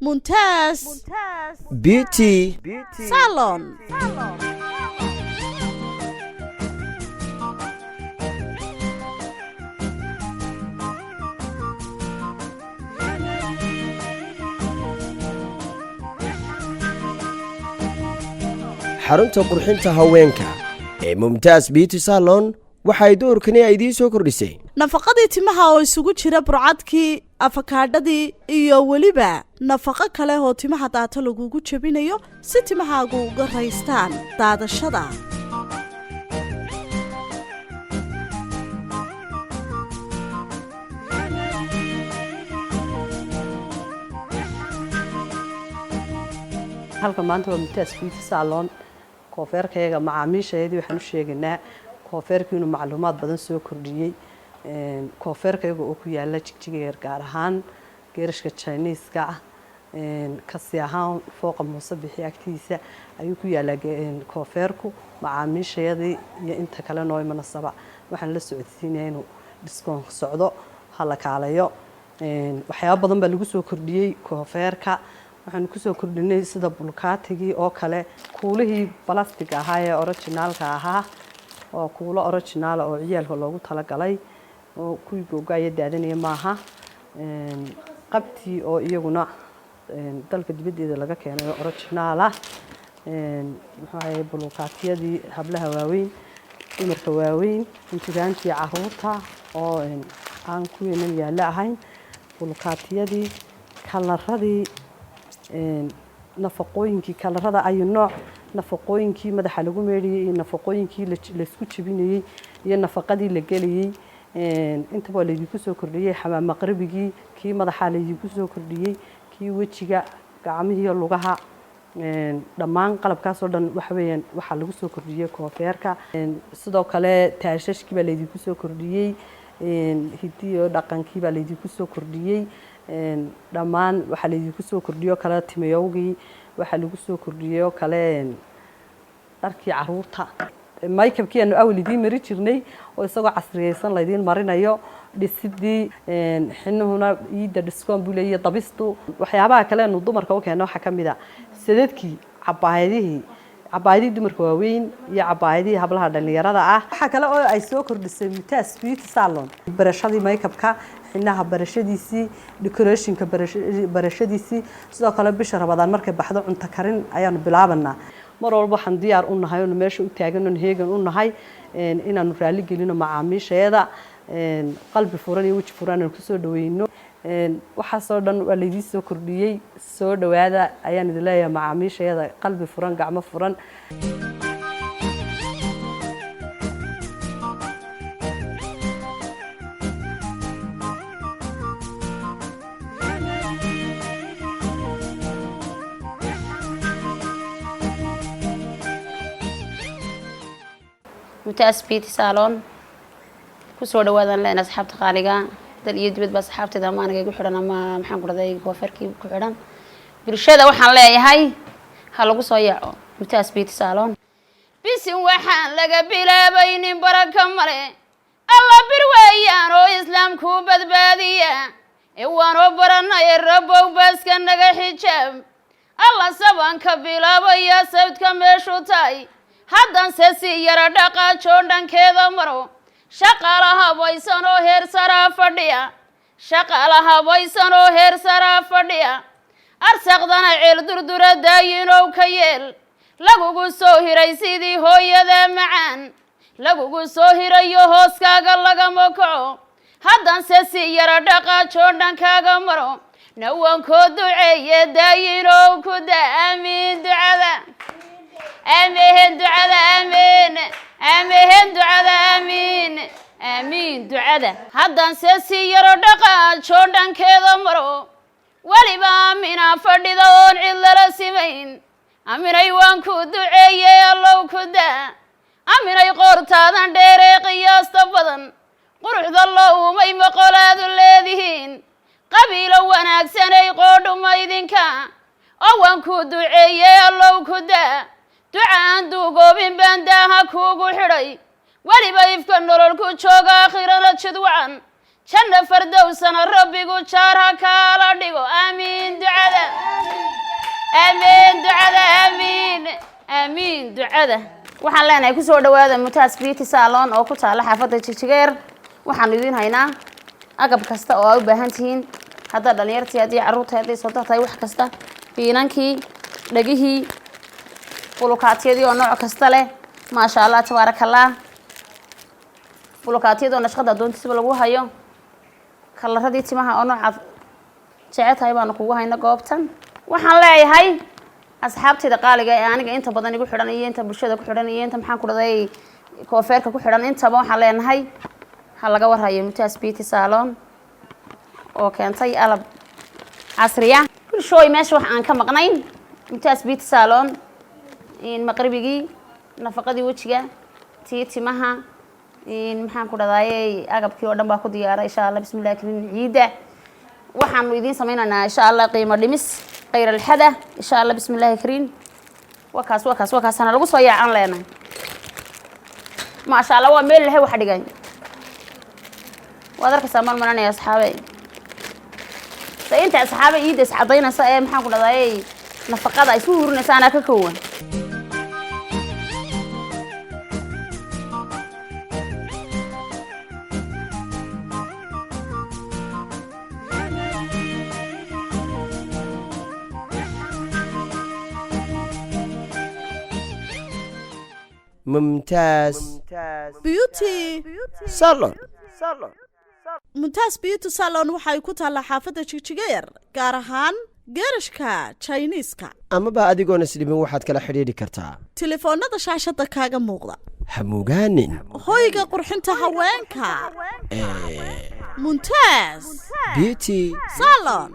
Mumtaaz Beauty Salon. Xarunta qurxinta haweenka ee Mumtaas Beauty Salon waxay doorkani ay idiin soo kordhisay nafaqadii timaha oo isugu jira burcadkii, afakaadhadii iyo weliba nafaqo kale oo timaha daato lagugu jebinayo si timahaagu uga raystaan daadashada. Halka maanta waa Mumtaas Beauty Salon. Koofeerkayaga macaamiishayadii waxaan u sheegaynaa koofeerku inuu macluumaad badan soo kordhiyey. Koofeerkayaga oo ku yaala Jigjiga, gaar ahaan geerashka Jiniiska ah, kasi ahaan fooqa Muuse Bixi agtiisa ayuu ku yaalaa koofeerku. Macaamiishayadii iyo inta kale noo imanasaba waxaan la socodsiinaya inuu discount socdo, hala kaalayo. Waxyaabo badan baa lagu soo kordhiyey koofeerka. Waxaanu kusoo kordhinay sida bulkaatigii oo kale, kuulihii balastig ahaa ee originaalka ahaa, oo kuulo originaala oo ciyaalka loogu talagalay oo kuwii googaaya daadanaya maaha. Qabtii oo iyaguna dalka dibaddeeda laga keenay oo originaal ah, muxuu ahaye, bulukaatiyadii hablaha waaweyn, dumarka waaweyn, intigaantii caruurta oo aan kuweenan yaallo ahayn, bulukaatiyadii, kalaradii, nafaqooyinkii kalarada ayu nooc, nafaqooyinkii madaxa lagu meedhiyey iyo nafaqooyinkii laysku jebinayey iyo nafaqadii la gelayey, intaba waa laydinku soo kordhiyey. Xamaam maqribigii, kii madaxaa laydinku soo kordhiyey, kii wejiga, gacmihiiyo lugaha, dhammaan qalabkaasoo dhan waxa weeyaan waxaa lagu soo kordhiyey koofeerka. Sidoo kale taashashkii baa laydinku soo kordhiyey, hidiyo dhaqankii baa laydinku soo kordhiyey, dhammaan waxaa laydinku soo kordhiyey oo kale timayowgii, waxaa lagu soo kordhiyey oo kale dharkii caruurta, makeupkii aanu awal idiin mari jirnay oo isagoo casriyeysan laydiin marinayo, dhisidii xinuhuna iidda discount buu leeyahay, dabistu. Waxyaabaha kale aanu dumarka u keenno waxaa ka mid a sadadkii, cabaayadihii, cabaayadihii dumarka waaweyn iyo cabaayadihii hablaha dhallinyarada ah. Waxaa kale oo ay soo kordhisay Mumtaaz Beauty Salon barashadii makeupka, xinaha barashadiisii, decorationka barashadiisii. Sidoo kale bisha Rabadaan markay baxdo cunto karin ayaanu bilaabanaa. Mar walba waxaan diyaar u nahay oonu meesha u taagan oon heegan u nahay inaanu raali gelino macaamiisheeda, qalbi furan iyo weji furan aanu kusoo dhaweyno. Waxaasoo dhan waa laydiin soo kordhiyey. Soo dhawaada ayaan idin leeyahay macaamiisheeda, qalbi furan, gacmo furan. Mumtaaz Beauty Salon kusoo dhawaadaan leen asxaabta qaaliga, dal iyo dibad baa asxaabteeda ama aniga igu xidhan ama maxaan ku dhahday koofeerkii ku xidhan. Bulshada waxaan leeyahay ha lagu soo yaaco Mumtaaz Beauty Salon. Bisin waxaan laga bilaabaynin baraka male. Alla bir weeyaan oo islaamku badbaadiya ee waanoo baranay. Rabow baaska naga xijaab. Alla sabanka bilaabaya sawdka meeshu tahay haddanse si yara dhaqaajoon dhankeeda maro. Shaqaala habaysan oo heer saraa fadhiya, shaqaala habaysan oo heer saraa fadhiya, arsaqdana ceel durdura daayinow ka yeel. Lagugu soo hiray sidii hooyada macaan, lagugu soo hirayo hooskaaga lagama kaco. Haddanse si yara dhaqaajoon dhankaaga maro, nawankoo duceeye daayinow ku da. Aamiin ducada, aamiin ducada, aamiin, aamiin ducada, aamiin, aamiin ducada. Haddanse si yaro dhaqaajoon dhankeeda maro, weliba aaminaa fadhida oon cid lala simayn. Aminay waan ku duceeyey, allow ku daa. Aminay qoortaadan dheeree qiyaasta badan, quruxda loo uumay maqolaadu leedihiin, qabiilo wanaagsanay qoodhuma idinka oo waan ku duceeyey, allow ku daa. Duca aan duugoobin baan daaha kuugu xidhay. Weliba ifka nolol ku jooga, aakhirana jidwacan, janna fardowsana rabbigu jaar ha kaala dhigo. Aamiin ducada. Aamiin ducada, aamiin, aamiin ducada. Waxaan leenahay kusoo dhawaada Mumtaaz Beauty Salon oo ku taala xaafadda Jigjigeer. Waxaanu idiin haynaa agab kasta oo aa u baahan tihiin, haddaad dhalinyartii, haddii carruurta, hadday soo tahay, wax kasta, fiinankii, dhegihii, bulukaatiyadii oo nooc kasta leh, maasha Allah, tabaaraka Allah, bulukaatiyadoo nashqada doontiisaba lagu hayo, kalaradii timaha oo noocaad jecel tahay baanu kugu hayno goobtan. Waxaan leeyahay asxaabtayda qaaliga ee aniga inta badan igu xidhan iyo inta bulshada ku xidhan iyo inta, maxaan ku dhahday, koofeerka ku xidhan, intaba waxaan leenahay ha laga warhayo Mumtaaz Beauty Salon oo keentay alab casriya. Bulshooy, meesha wax aan ka maqnayn Mumtaaz Beauty Salon: maqribigii, nafaqadii wejiga, tii timaha, maxaan ku dhahdaayey, agabkii oo dhan baa ku diyaara, insha Allah, bismillahi kariim. Ciidda waxaanu idiin sameynaynaa, insha Allah, qiimo dhimis khayr alxada, insha Allah, bismillahi kariim. Waa kaas, waa kaas, waa kaasana lagu soo yaacaan leenahay. Maasha Allah, waa meel ilahay wax dhigay, waad arkaysaa. Maan maranaya asxaabe, de inta asxaabe iidda iscadaynaysa ee, maxaan ku dhahdaayey, nafaqada ay isku hurinaysa, anaa ka koowan. Mumtaaz Beauty Salon. Mumtaaz Beauty Salon waxay ku taallaa xaafadda Jigjiga Yar, gaar ahaan geerashka Jiniiska. Amaba adigoon isdhibin waxaad kala xidhiidhi kartaa telefoonada shaashadda kaaga muuqda. Hamugaanin. Hoyga qurxinta haweenka, Mumtaaz Beauty Salon.